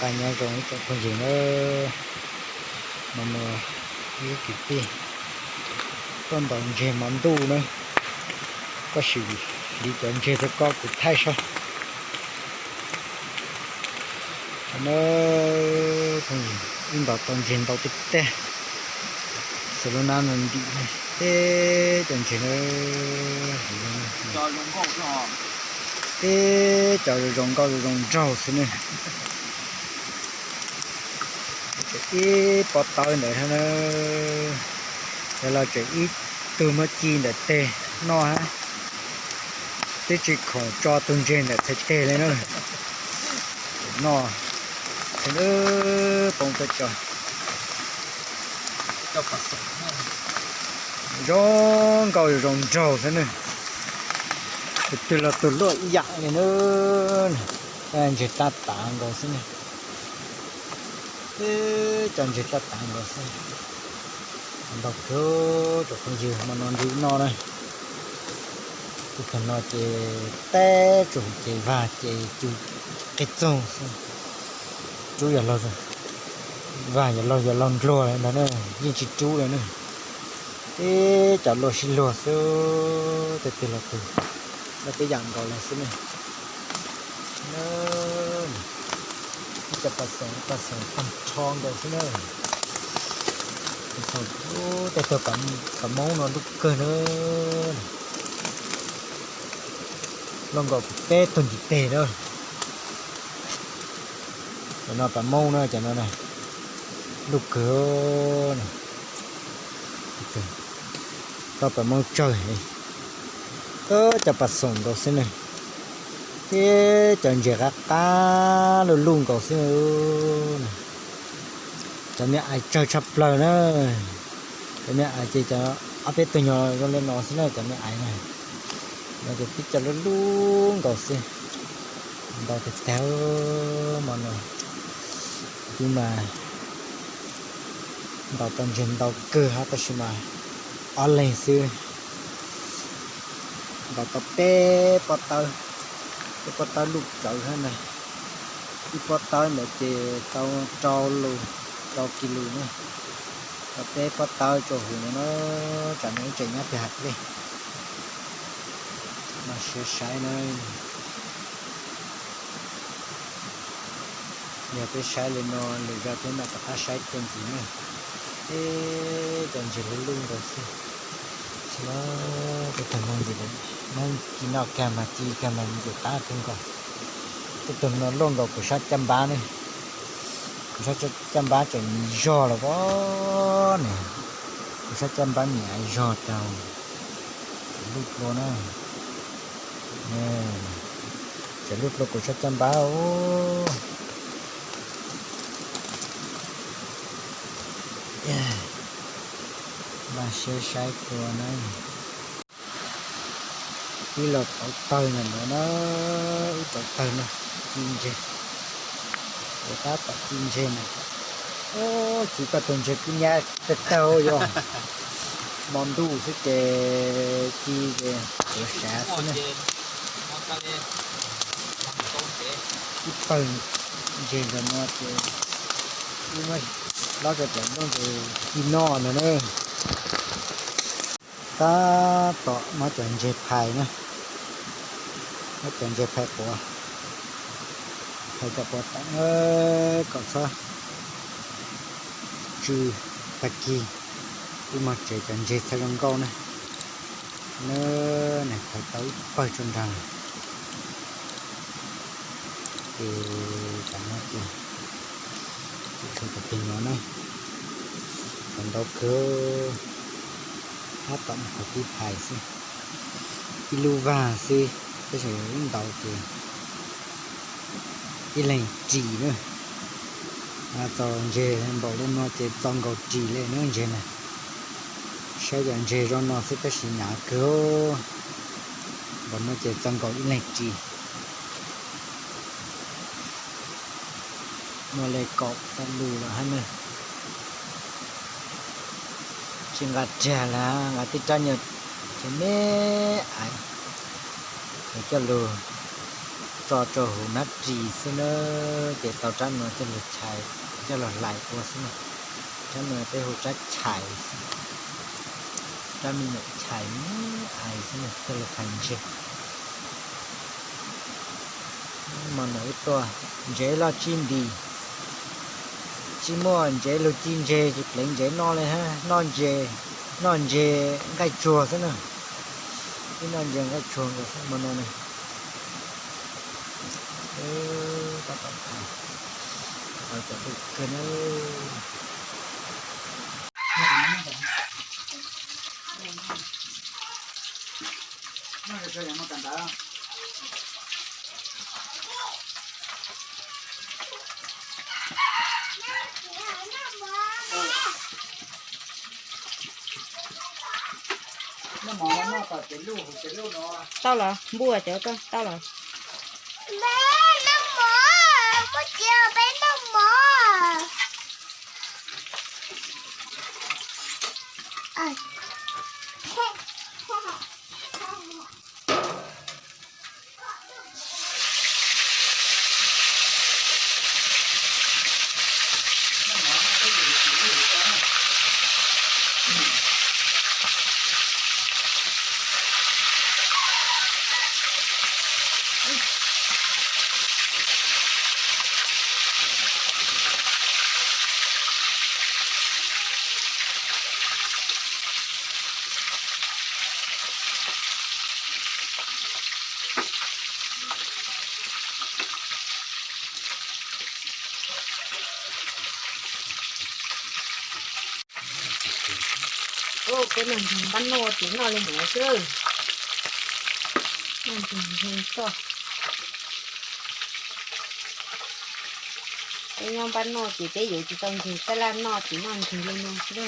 Nyob zoo ib tsoom phooj ywg na, no mus ib kwv tij tuaj ntaus ntseg hmo ntuj na, koj sim hliv cov ntseg rau koj kuv thaij saib. Phooj ywg, wb ntaus tau ntseg ntau tiag tiag, xws lub nab no ntim teb cov ntseg na, teb cov zoo nkauj zoo nraug xwb ne. Tseem ib pob tawb ntawd thiab na, yog los tseem ib tug muab ci ntawm teg noj hab, twb tsis khoom tso tus ntseg ntawm txhais teg li na. Noj, poob tau cov zoo nkauj zoo nraug xwb ne. Tus twg los tus luaj ib yam li na. Ntseg tab tav nkaus xwb ne. Cov ntseg tab tav nkaus xwb. Ntau kawg tsoom phooj ywg, hmo no ntsib noj na. Ib tag no ces teb tsuas ces vag ces cus qig txoog xwb. Rub yog laug, vag yog laug yog laug ndluag ntag na, yeej tsis rub li na. Teb cov luaj sib luag xwb, tej twg los tus luaj tib yam nkaus li xwb ne. Ib co pas xoom pas xoom tag nrho nkaus xwb na. Pas xoom, tej tug pas moob no luj kawg na. Luaj nkaus peb tug ntiv teg na. Cov no pas moob na, cov no na, luj kawg na. Tau pas moob tsawg, cov pas xoom nkaus xwb na. Thiab cov ntses qab qab luj luj nkaus xwb. Cov me ais tsawg tshaj plaws na. Cov me ais ces cov ob peb tug nyuag zoo li no xwb na, cov me ais na. No ces tib co luj luj nkaus xwb. Ntau tiag tiag hmo no. Kuv mas ntaus tau ntseg ntau kawg hab, tab sis mas ob leeg xwb. Ntaus tau peb pob tawb, peb pob tawb luj kawg hab na. Ib pob tawb ntawd ces tau rau lus, rau kis lus na. Tau peb pob tawb tsuas huv no na, tsam no ib tseem nyob twg hais pliag. No siab saib na. Yog peb saib li no lwm zaus peb mam rov qab saib dua ntxiv na. Ib co ntses luj luj nkaus xwb. Tab sis mas tej tug no ntseg, muab ci noj kag mas ci kag mas ntseg qab kawg nkaus. Tej tug no luaj nkaus kuv sab caj npab ne. Kuv sab caj npab tseem mis zog los as ne. Kuv sab caj npab mis zog tas, tseem luj dlua na. Tseem luj dlua kuv sab caj npab. Mas siab saib dua na. Wb los tau tawg ntawm no na, wb tau tawg no, ci ntseg, tab tom ci ntseg na. Ci koj tus ntseg kub nyab tawg tawg yog hmo ntuj xwb ces ci ces tuav sav xwb na. Wb tawg ntseg ntawm no ces wb muab hlob rau cov nplooj ces ci noj ntag na. Tab tom muab cov ntseg phais na, muab cov ntseg phais quav, phais cov quav tom na, kom txhob tsw. Tag kis wb mus tsev cov ntseg txhaj zoo nkauj na. Na, nws phais tau ib pawg tso nrag lawm. Ces tam no ces kuv tshuav cov pem no na, tshuav ntau kawg, tab tom mus qhov tib phais xwb, ib lub vag xwb, tab sis ntau ces ib leeg ris na. Txaus ntseg npaum li no ces txaus nkaus ris li na ntseg na. Saib cov ntseg zoo no xwb tab sis hnyav kawg. Npaum no ces txaus nkaus ib leeg ris. Muaj li kaum tawm lus lawm hab na. Tsis nqa riag lawm, nqa tib rab nyuag me me ais, coj lus Tso rau hauv hnab ris xwb na, ces tau rab no coj los chais, coj los hlais ua xwb na. Rab no peb hu rab chais xwb, rab me nyuam chais ais xwb na, coj los chais ntseg. Hmo no wb tuaj, ntsev los tsis ntim, tsis muaj ntsev los ci ntseg, tsis pleev ntsev noj li, noj ntsev, noj ntsev nqaij tsuag xwb na. Wb noj ntsev nqaij tsuag nkaus xwb hmo no na. Tab tom thaiv, thaiv cov pem kawg na. Tau los npua cov koj tau los. Peb noj mov, muaj txiv peb noj mov. Peb noj ntseeg npab noj ces noj li ntawd xwb. Noj ntseeg ntseeg txoj. Peb nyob npab noj ces peb yuav tsis tau ntseeg taj laj noj ces noj ntseeg li no xwb.